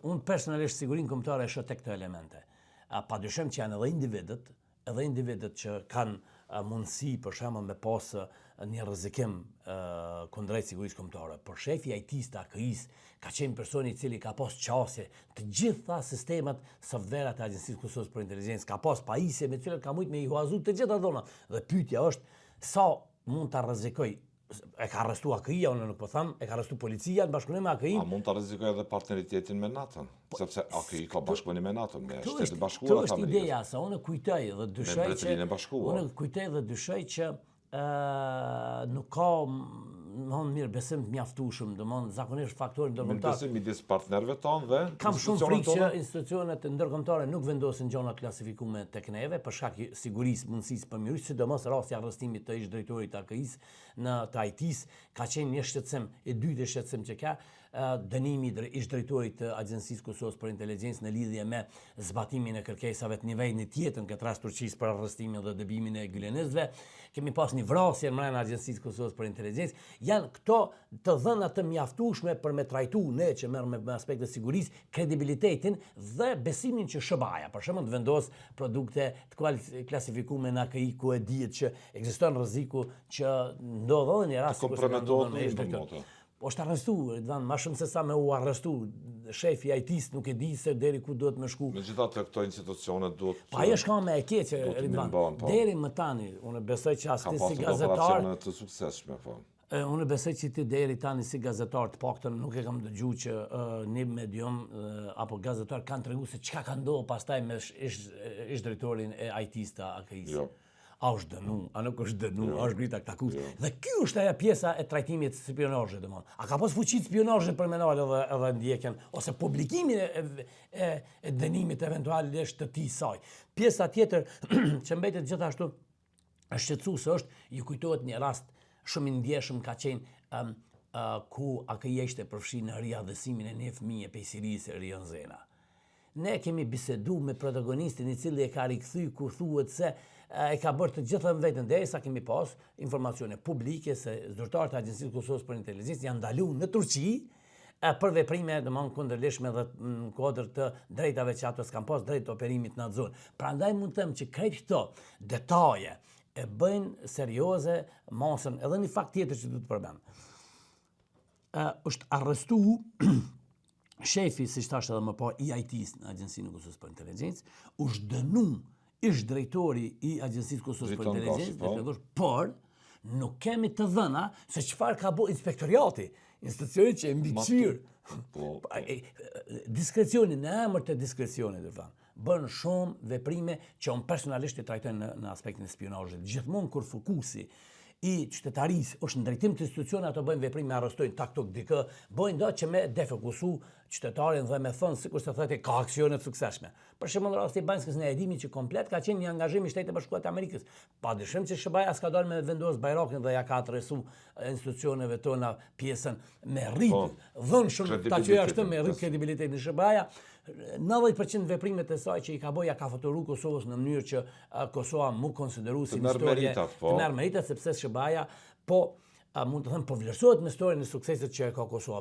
Unë personalisht sigurinë kombëtare e shoh tek këto elemente. Pa dyshim që janë edhe individët, edhe individët që kanë mundësi për shembull me pas një rrezikim kundrejt sigurisë kombëtare. Por shefi i IT-së të AKI-së ka qenë personi i cili ka pas qasje të gjitha sistemet softverat e Agjencisë Kosovës për Inteligjencë, ka pas pajisje me të cilat ka mujt me i huazu të gjitha dhonat. Dhe pyetja është sa mund ta rrezikoj e ka arrestu AKI-ja, unë nuk po them, e ka arrestu policia në bashkëpunim me AKI-n. A mund ta rrezikoj edhe partneritetin me NATO-n? Po, sepse AKI ka bashkëpunim me NATO-n, me Shtetet e Bashkuara të Amerikës. Kjo është ideja, se unë kujtoj dhe dyshoj që e Bashkuar. Unë kujtoj dhe dyshoj që ë nuk ka më mirë besim të mjaftueshëm, domthon zakonisht faktori ndërkombëtar. Mirëbesim midis partnerëve tanë dhe Kam shumë frikë që institucionet ndërkombëtare nuk vendosin gjëra të klasifikuara tek neve për shkak sigurisë, mundësisë për mirë, sidomos rasti i arrestimit të ish drejtorit të AKI-së në të IT-së ka qenë një shqetësim, i dyti shqetësim që ka, dënimi i ish drejtorit të Agjencisë Kosovës për Inteligjencë në lidhje me zbatimin e kërkesave të një vendi tjetër në këtë rast Turqisë për arrestimin dhe dëbimin e gylenistëve. Kemi pas një vrasje mrena Agjencisë Kosovës për Inteligjencë. Janë këto të dhëna të mjaftueshme për me trajtu ne që merrem me, me aspekte të sigurisë, kredibilitetin dhe besimin që SHBA-ja, për shembull, të vendos produkte të klasifikume në AKI ku e dihet që ekziston rreziku që ndodh edhe një rast sikur se ka ndodhur me ish drejtor. Po është arrestu, Ridvan, ma shumë se sa me u arrestu, shefi i IT-s nuk e di se deri ku duhet me shku. Megjithatë këto institucione duhet Po ajo është me e keqe, Ridvan. Po. Deri më tani, unë besoj që as ti si gazetar... Ka pasur të suksesshme, po. E, unë besoj që ti deri tani si gazetar të paktën nuk e kam dëgju që uh, një medium uh, apo gazetar kanë tregu se çka ka ndodhur pastaj me ish, ish drejtorin e IT-s të AKI-së. Jo. A është dënu, a nuk është dënu, jo. a është ngrit aktakuzë. Jo. Dhe kjo është ajo pjesa e trajtimit të spionazhit, domthon. A ka pas fuqi të spionazhit për me nalë edhe edhe ndjekjen ose publikimin e e, e dënimit eventualisht të tij saj. Pjesa tjetër që mbetet gjithashtu është shqetësuese është ju kujtohet një rast shumë i ndjeshëm ka qenë um, uh, ku AKI ishte përfshi në riatdhesimin e një fëmije prej Sirisë Rion Zena. Ne kemi bisedu me protagonistin i cili e ka rikthy ku thuhet se e ka bërë të gjitha në vetën, derisa kemi pas informacione publike se zyrtarët e Agjencisë Kosovës për Inteligjencë janë ndalu në Turqi e për veprime domthon kundërligjshme dhe në kuadër të drejtave që ato s'kan pas drejt të operimit në atë zonë. Prandaj mund të them që krejt këto detaje e bëjnë serioze masën edhe një fakt tjetër që du të përmend. Ë është arrestu shefi, siç thashë edhe më parë, i IT-s në Agjencinë e Kosovës për Inteligjencë, është dënu ish drejtori i Agjencisë Kosovës për Inteligjencë, po. por nuk kemi të dhëna se çfarë ka bo inspektoriati, institucioni që e mbikëqyr. Po, po. Diskrecioni në emër të diskrecionit, do të bën shumë veprime që unë personalisht i trajtoj në, në aspektin e spionazhit. Gjithmonë kur fokusi i qytetarisë është në drejtim të institucioneve, ato bëjnë veprime, arrestojnë tak tuk dikë, bëjnë do që me defokusu qytetarin dhe me thonë, sikurse the ti, ka aksione të suksesshme. Për shembull rasti i Banjskës ne e dimi që komplet ka qenë një angazhim i Shteteve Bashkuara të Amerikës. Pa dyshim që SHBA-ja s'ka dalë me vendos bajrakin dhe ja ka adresu institucioneve tona pjesën me rrit po, dhunshëm ta quaj ashtu me rrit kredibilitetin e SHBA-ja. 90% veprimet e saj që i ka bo ja ka faturu Kosovës në mënyrë që Kosova mu konsideru si një storie po. të merr meritat sepse SHBA-ja po mund të them po vlerësohet me storien e suksesit që e ka Kosova.